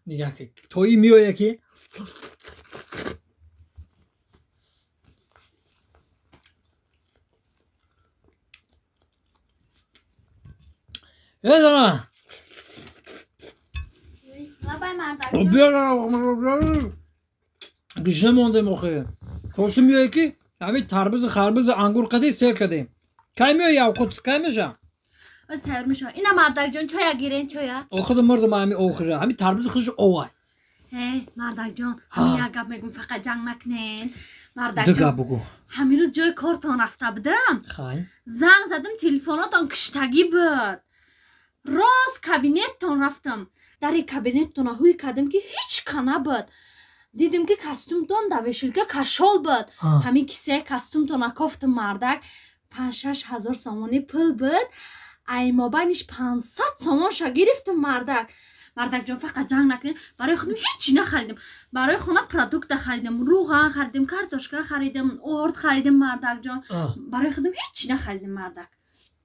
Нигоҳ ки тои меоя ки Эзана. Гишна мондем охи. Тоси меоя ки ҳамин тарбузи харбузи ангур қадӣ сер кардем. Кай меоя авқот кай меша? Оз тайёр мешава. Ина мардакҷон чоя гирен чоя. Охида мурдам ҳами охира. Ҳами тарбузи хуш овай. Э, мардакҷон, ҳами як гап мегум, фақат ҷанг накунен. Мардакҷон. Ду гап бугу. Ҳамин рӯз ҷои кортон рафта будам. Хай. Занг задам, телефонотон киштагӣ буд. Рост кабинеттон рафтам. Дари кабинеттона ҳуй кардам ки ҳеҷ ка набуд. Дидим ки костюмтон дар вешилка кашол буд. Ҳамин кисаи костюмтона кофтам мардак. 5-6 ҳазор сомонӣ пул буд. Ай мобайниш 500 сомонша гирифтам мардак. Мардакҷон фақат ҷанг накунед. Барои худам ҳеҷ нахаридам. Барои хона продукта харидам, рӯған харидам, картошка харидам, орд харидам мардакҷон. Барои худам ҳеҷ нахаридам мардак.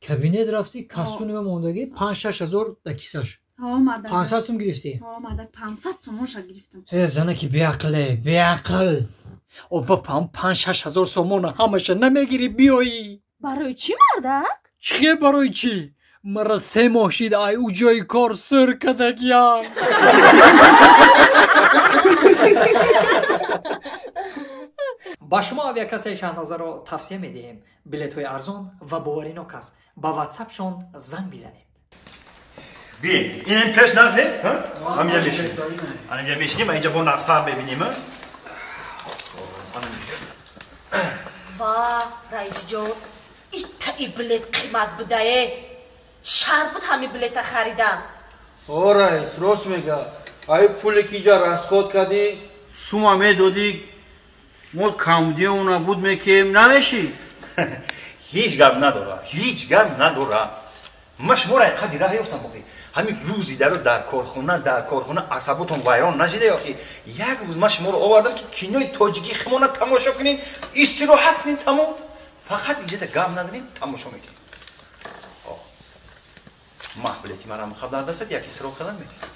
Кабинет рафти, костюми мондагӣ 5-6 ҳазор дар кисаш. Ҳо мардак. 500 сом гирифтӣ? Ҳо мардак, 500 сомонша гирифтам. Э занаки беақле, беақл. Оба 5-6 ҳазор сомона ҳамаша намегирӣ биёӣ. Барои чӣ мардак? Чӣ барои чӣ? Мара 3 моҳ шид ай ӯ ҷои кор сир кардагиям. Ба шумо авиакассаи Шаҳнозаро тавсия медиҳем. Билетҳои арзон ва боваринок аст. Ба ватсапшон занг бизанед. Би, ин пеш нақд нест? Ҳаминҷа мешинем. Ҳаминҷа мешинем, инҷа бо нақсар мебинем. Ва, раисҷон, ита и билет қимат будае. Шарт буд ҳами билета харидан. О, раис, рост мега. Ай пуле ки иҷа расход кардӣ, сума медодӣ, мо камдиёна буд мекем, намешӣ? Ҳеҷ гап надора, ҳеҷ гап надора. Ма шуморо ин қадри раҳ ёфтам охи. Ҳамин рӯзи даро дар корхона асаботон вайрон нашида охи. Як рӯз ма шуморо овардам ки кинои тоҷикӣ химона тамошо кунем, истироҳат кунем, тамом. Фақат иҷода гап надорем, тамошо мекунем. Ма билети марам хаб дар дастат, яке сироқ кардан мекунем.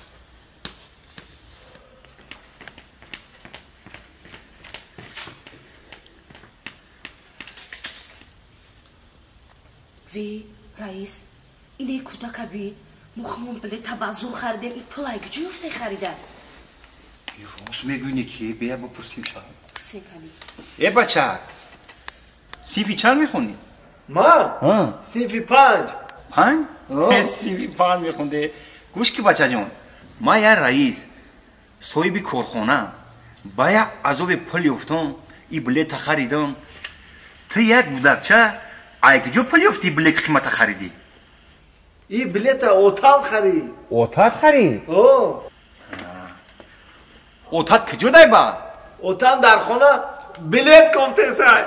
Ви, раис, ине кӯдака би, мо хумон билета ба зур харидем, и пул ай куҷо ёфтай харида? Рост мегӯйне ки, бия бипурсим ча. Пурсем кани. Э бача, синфи чанд мехонӣ? Ма? Синфи 5. 5? Синфи 5 мехонде. Гӯш ки бачаҷон, ма я раис, соҳиби корхона, ба як азоби пул ёфтам, и билета харидам. Ту як кӯдакча ай куҷо пул ёфти билети қимата харидӣ? И билета отам харид. Отат харид? О. Отат куҷо дай ба? Отам дар хона билет кофтесай.